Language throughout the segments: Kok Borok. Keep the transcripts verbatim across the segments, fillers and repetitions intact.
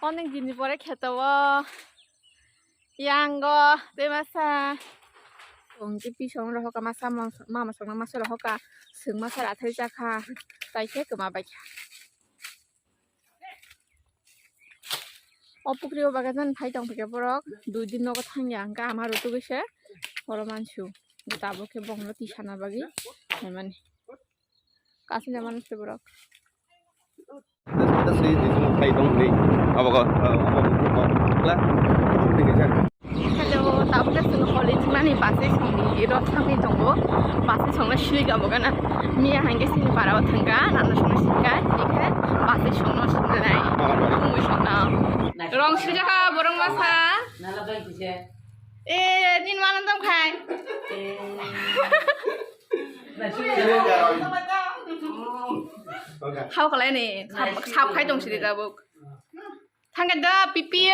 Onek din ni pore kheto o yango tei masa tong tei pisong rohoka masa mama songno masa rohoka seng masa rathai chakha tai khe kwma baikha. O pukri o bagan phai tong phai khe borok dui din nogo thangya hwnkhe ama rutugwi se oro mansu tabuk khe bongno tisana bagwi phaimani. Kasina manwi se borok. Taswi twi chwng phai tong hwnwi abo khe, abo khe kla. Hello, tabuk khe chwng college mani bus songni rok thangwi tongo. Bus songno sili gabo gana. Miya hangke sini para o thangka, nana songno sika, ikhe bus songno singdai. Mui songno. Rong sijaka borong masa. Eh, nin manam tong khai. Hau kalai ni, sap, sap khai tong sidi tabuk. Thangka da, pipi.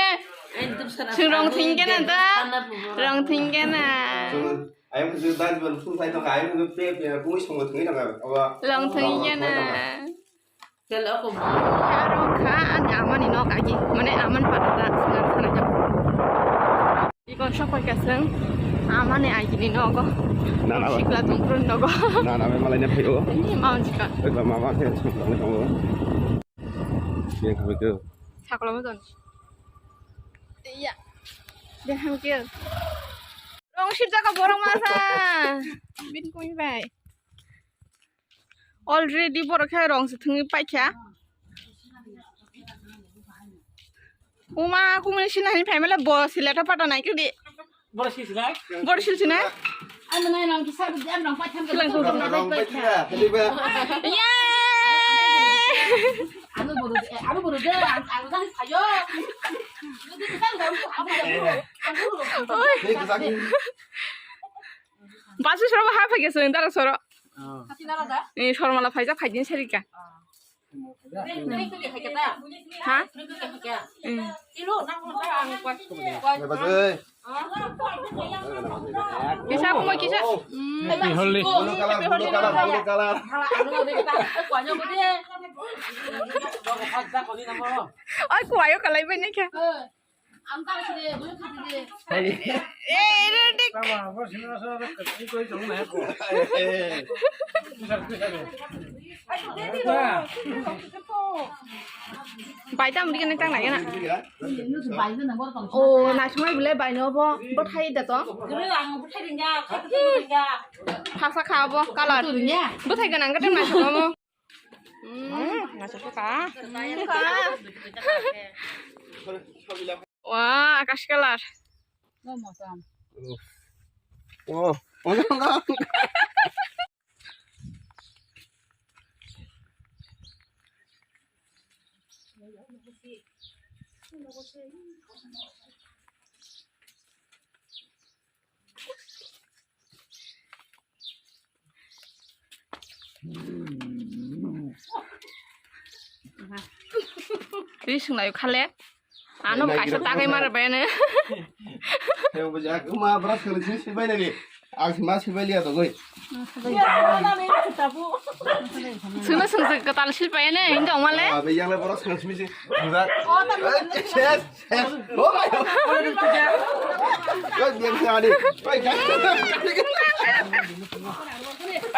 Sing rong thing kena da. Rong thing kena. Ayam tu dah jual tu saya tu ayam tu pe pe kumi semua tu ni dah apa? Rong thing kena. Aro kha ani amani nok agi, mane amani pada da singar sana jabo. Ikon sok pai kaseng amani agi ni nogo. Nana ba. Sikla tungkrun nogo. Nana ba malai na phaio. Ini mau jika. Ba mama ke sok tong tong. Yang kami ke. Saklo mo ton. Iya. Deham ke. Rong sip jaka borong masa. Bin kumi bai. Already borok khe rong se thwngwi paikha. Uma kumuni sinani phaimale bo sileto pata nai kidi. Borok sil sinai? Borok sil sinai? Ano nai rong kisa rong paitham. Silang kung. Rong paikha. Yay! Ano bodo, ano bodo de, ang ang dang sayo. Oi. Basu soro ha phai khe sing dara soro. Ni sormala phaijak phaidin serika. Ha? Kisa kumui kisa. Oi kuayo kalai bai ni khe. Bai tam ri kene tang lagi na. O na sumai bile bai no bo bo thai da to. Thaksa kha bo color. Bo thai ganang ka tem na sumai mo. Hmm, ngasuk ka. Wah, akash color. Oh, oh, oh. Twi swngnaio khale. Ano kaisa tagai mara bene. Heo bujak ma bra swngni sini sibai nani. Ang sima sibai liya to goi. Swngna swngsa katal sibai ne hinda omale. Abe yang le bra swngni sini. Bujak. Ses. Oh my God. Oi, biar bisa adi. Oi, jangan.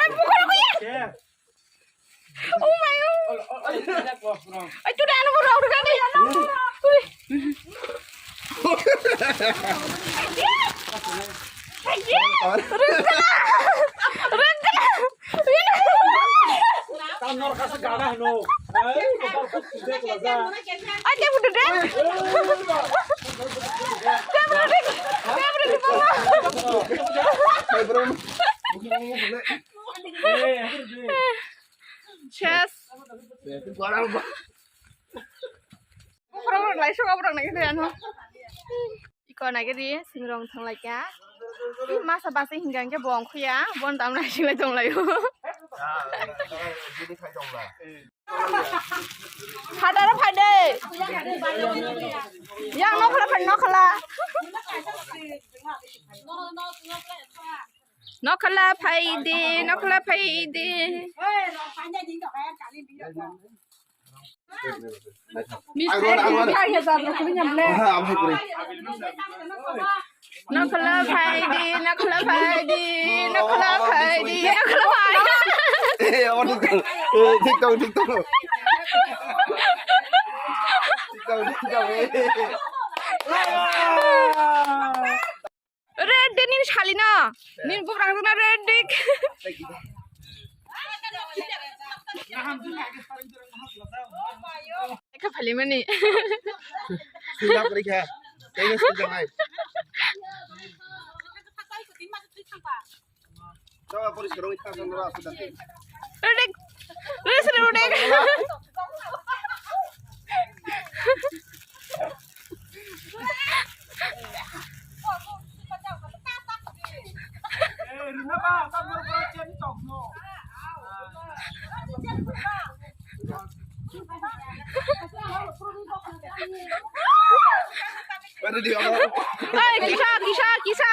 Oi, pukul aku ya. Oh my God. Oi, tu dah anu baru aku kan ni. Ui. Rengkela. Rengkela. Tanor kasi gana no. Aja udah deh. Dia berhenti. Dia berhenti mama. Chess. Bukrok lai sok abrang nai khe ano. Iko nai khe ri singrong thang lai kya. Masa basi hinga khe bong khuya bon tam nai sing lai tong lai. Phataro phai de. Yang nokhla phai nokhla. Nokhla phai de, nokhla phai de. Ang rwna, ang rwna. Aha, ang hai kwrwi. Nokhla phai di, nokhla phai di, nokhla phai di, nokhla phai. Eh, apa tu? Eh, TikTok, TikTok. TikTok, TikTok, eh. Red de nini salino. Nini bubrang jona red de. Eka phalimani. Sila porikha. Tei sila jangai. Coba poriskar wngwi tha sandra sudah. Red de. Red de, red de. Oi, kisa, kisa, kisa.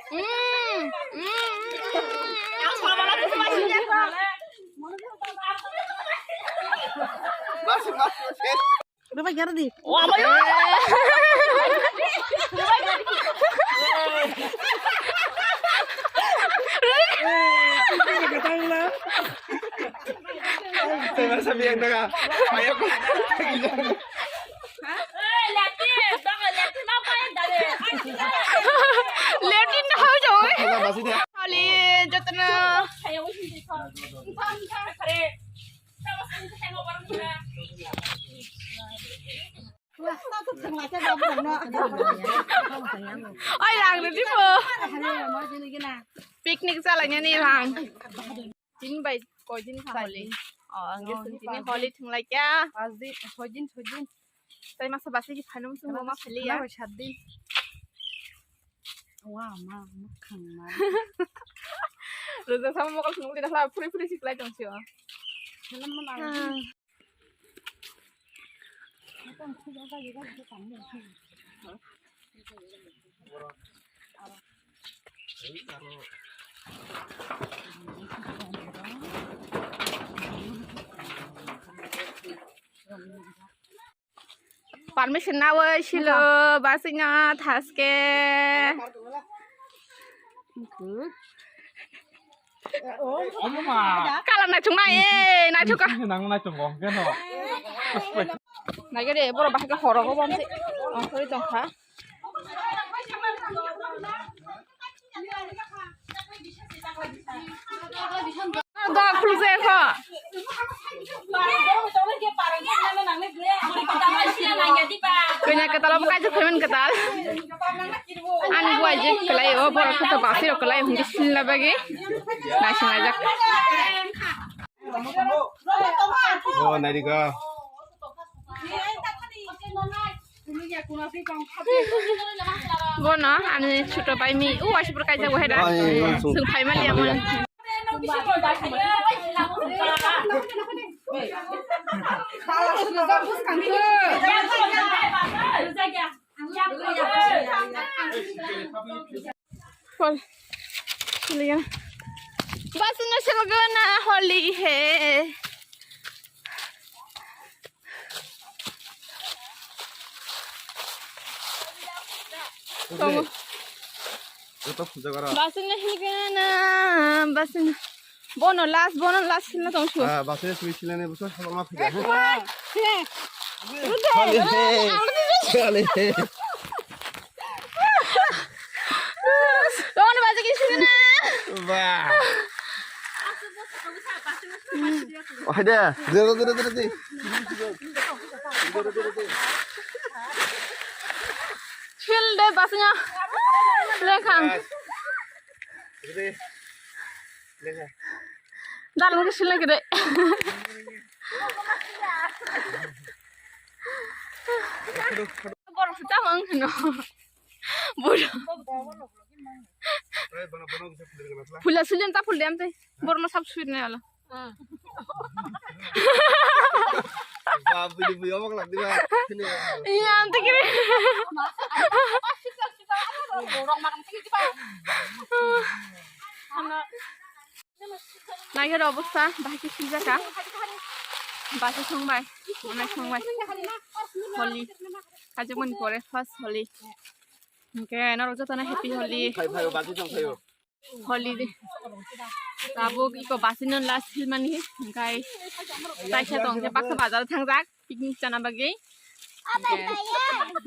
Mm, mm, mm, mm. Masuk, masuk, masuk. Udah, Pak, jangan di. Wah, apa ya? Saya masa biang tengah. Ayo. Letin na hau joi. Apa masih dia? Holi jotna. Oi, lang rwdi bo. Picnic chalainani lang. Tin bai koi din kha holi. Oh, ang ge sung tini holi thung lai kya. Pas din, soi din, soi din. Tai masa basi ki phanum sung ma phali ya. Sat din. Wa ma, mukhang ma. Rwjak sama mokol sung di dakhla phuri phuri siklai tong sio. Salam mana. Permission nawi silo basino thaske. Kala naithok nai, eh, naithok ka. Nang naithok kok keno. Naigede, borok bahai khe horo go bomse. Ongkhorwi tongkha. Da khulje kho. Kanya katal abo kaisa payment katal. Ani buai je kalai o borok khe to basi rok kalai hwnke sinla bagwi. Naising laijak. Oh, nairika. Bono ani chuto bai mi u waisa pura kaijak wahai da. Ai, ai, ai, sung. Sung phai mali amon. Hol. Holi ya. Bas na sel gana holi he. Tongo. Joto puja gora. Bas na sel gana, bas na. Bono last, bono last sila tong su. Ah, bas na sila sila ne buso sabang ma phika. Holi he. Holi he. Roman baje ki sini na. Wah. Oh, ada. Zero, zero, zero, zero. Feel de basnya. Lekang. Zero. Lekang. Dal mungkin sini lagi deh. Borok se tamo wng kheno. Borok. Phula suliam ta phul diam te. Borno sab suit ne ala. Ba bui bui obok lak diba. Iya, am te kiri. Borok makan sih diba. Naikhe obo sa, bahai khe swijak kha. Basa songbai, manai songbai. Holi. Kajak mani pore first Holi. Hingke norok jotono happy Holi. Phai, phai, basi tong phaio. Holi de. Tabuk iko basi no last hill mani. Hingkai taisa tong khe baksa bazar thangjak. Picnic chana bagwi. Hingke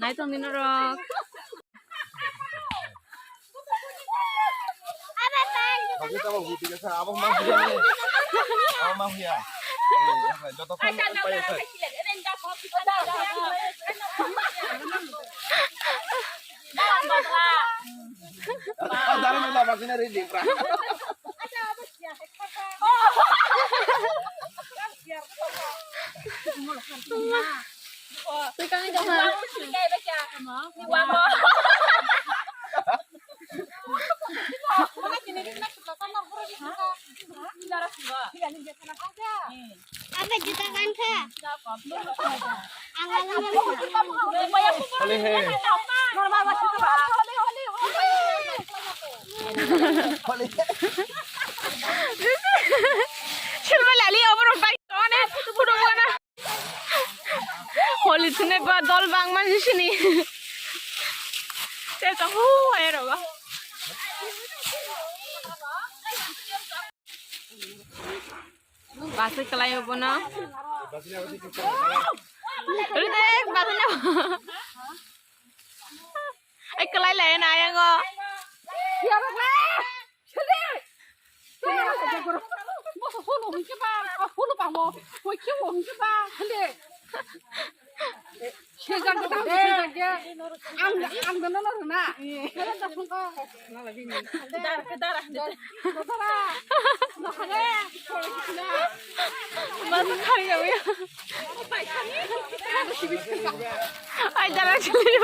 nai tong di norok. Aku tamo huti ka sa, abang mah huya ni. Abang mah huya. Eh, apa, joto kan apa ya, sa? Ah, dalam ni lama sini rindik, pra. Twi kang jong ha. Apa juta kan kha? Ang alam. Holi he. Holi. Silva lali over bai. Tone photo buka na. Holi thwngnaima dol bangma sini. Che tong hu hai rogo. Basi kalai bono. Rudek basi na. Ai kalai lai na ayango. Masa kari ya, ya. Ai, jangan sini.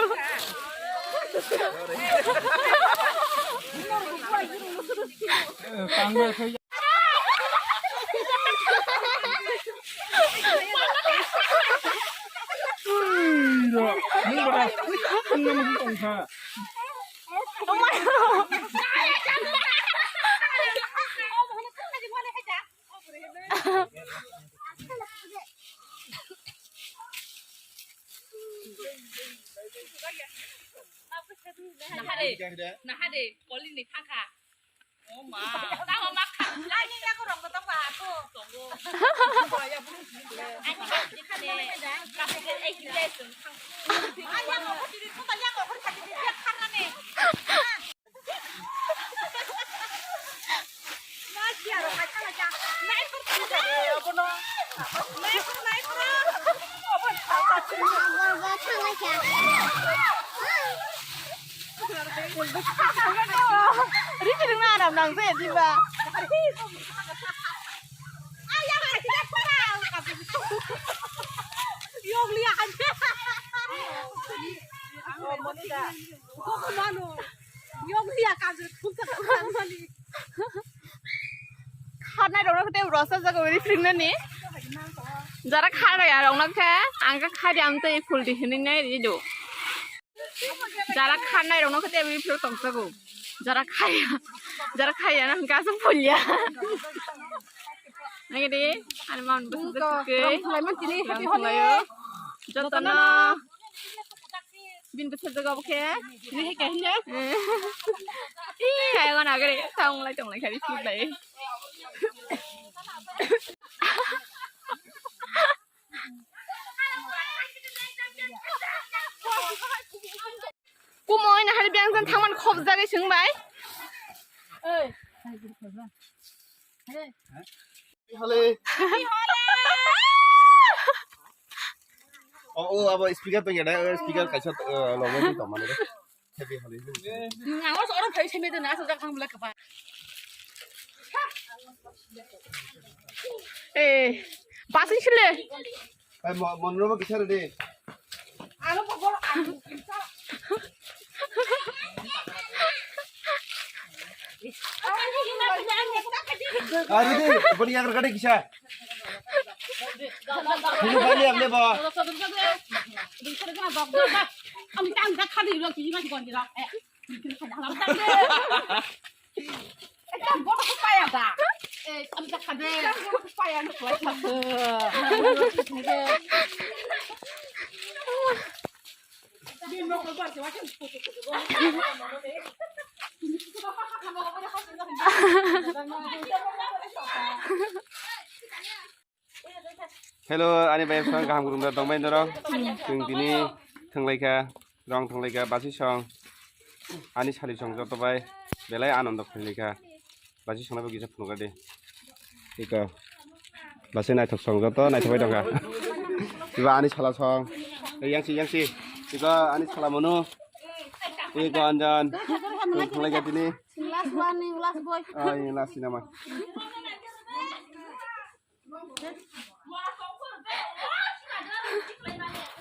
Nahare, nahare, koli ni khakha. Oh ma, tamo ma kha. Ani yago rong ko tong ba ko. Tongo. Ani ka ni khane. Ka se ke ek le sun khang. Ani yago ko ti ko ta yago ko ta ti ya khana ne. Kharnai rok no tei rwsa jaga uri phring nani. Jara kharnai rok no khe ang khe khai di, ang tei phul di hinui nai ri do. Jara kharnai rok no khe tei uri phring tong jago. Jara khaya, jara khaya na hwnkhe aswk phulya. Nai di, ani mam bwsajak twi khe. Joto no. Bini bwsajak obo khe. Ih, kaigo nagari, tong lai tong lai kha, biscuit lai. Kumo ina hari biyang jan thangman khobjagwi swngbai. Hale. Oh, oh, abo speaker tong ya, speaker kaisa, eh, logo ni tong mani. Happy holiday. Ang oro phai seme de na sa jak thang bla kapa. Eh, basing sile. Ai mo monro mo kisar de. Ano ko bor ano. Aru di, bani yang rekade kisa. Ini bani yang lebo. Ang tang ka khadi lo ki ma ki gon di lo. Eh, ang tang de. Eh, ang go ko pa ya da. Eh, ang tang ka de. Ang go ko pa ya no ko sa. Hello, ani bai bwsang kaham kwrwng da tongbai norok. Chwng tini thwnglaikha, rong thwnglaikha, basi song, ani sali song joto bai belai anondo khlaikha. Basi song nabo kisa phunukha de. Iko. Basi naithok song joto naithok bai tongkha. Iba ani sala song. Ei, yangsi, yangsi. Iko ani sala manu. Iko anjan. Thwnglaikha tini. Last one, last boy. Oh, ini last nama.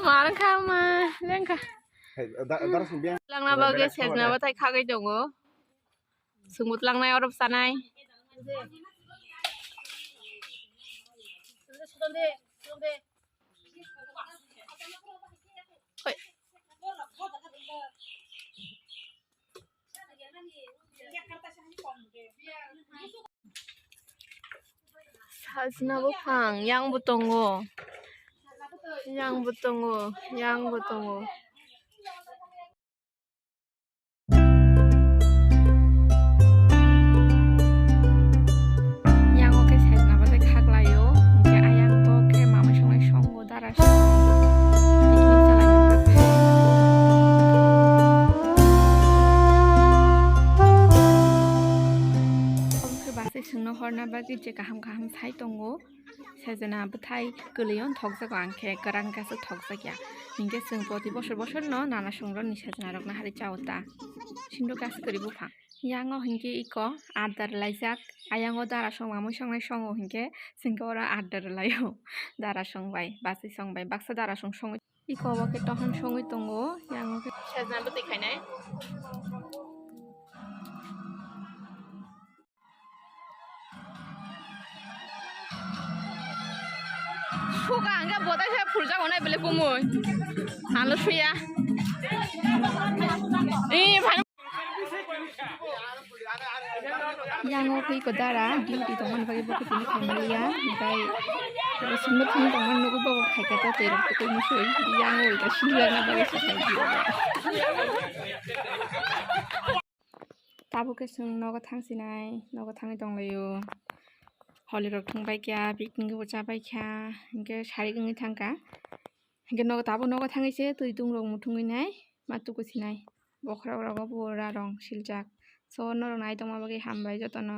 Mar kha ma, lengkha. Hey, da-, darasong biang. Langna bagwi sejna bathai khagwi tongo. Sumut langnai orop sanai. Oi. Sajna buphang, yang bo tongo. Yang bo tongo, yang bo tongo. Yang o khe sajna bathai khaklaio, hwnkhe ayang o khe mamai songnai songo. Dara song picnic chalaina bagwi. Omo khe bachai chwngno horna bagwi je kaham kaham sai tongo. Sajna bwthai kwlwio thokjago, ang khe kwran kaisa thokjakya. Hinkhe chwng proti bosor bosor no nana songrokni sajna rokno hari chao ta. Sinduk kaisa kwrwi buphang. Yang o hinkhe iko adda rwlaijak. Ayang o dara song mamui songnai songo hinkhe chwngkhe oro adda rwlaio. Dara song bai, bachai song bai, baksa dara song songwi. Iko bo khe tohon songwi tongo, yang o khe sajna bwtwi khainai. Suka hwnkhe botai se phuljago nai bele kumui. Ano suya. Ee, phai. Yang o khe iko dara duty tongmani bagwi bo khe tini phaimaliya, hwnkhe oro simi thung tongmani nugwi bo phaikha tei twi rok twi muchung yang o iko sinjakna bagwi se phaikha. Tabuk khe chwng nogo thang sinai, nogo thangwi tonglaio. Holi rok thung bai kha, picnic bo cha bai kha, hwnkhe sarik wngwi thang kha. Hwnkhe nogo tabuk nogo thangwi se twi tung rok muthungwi nai, ma tuku sinai. Bokhorok rogo bo ra rong siljak. So norok nai tongma bagwi hambai jotono.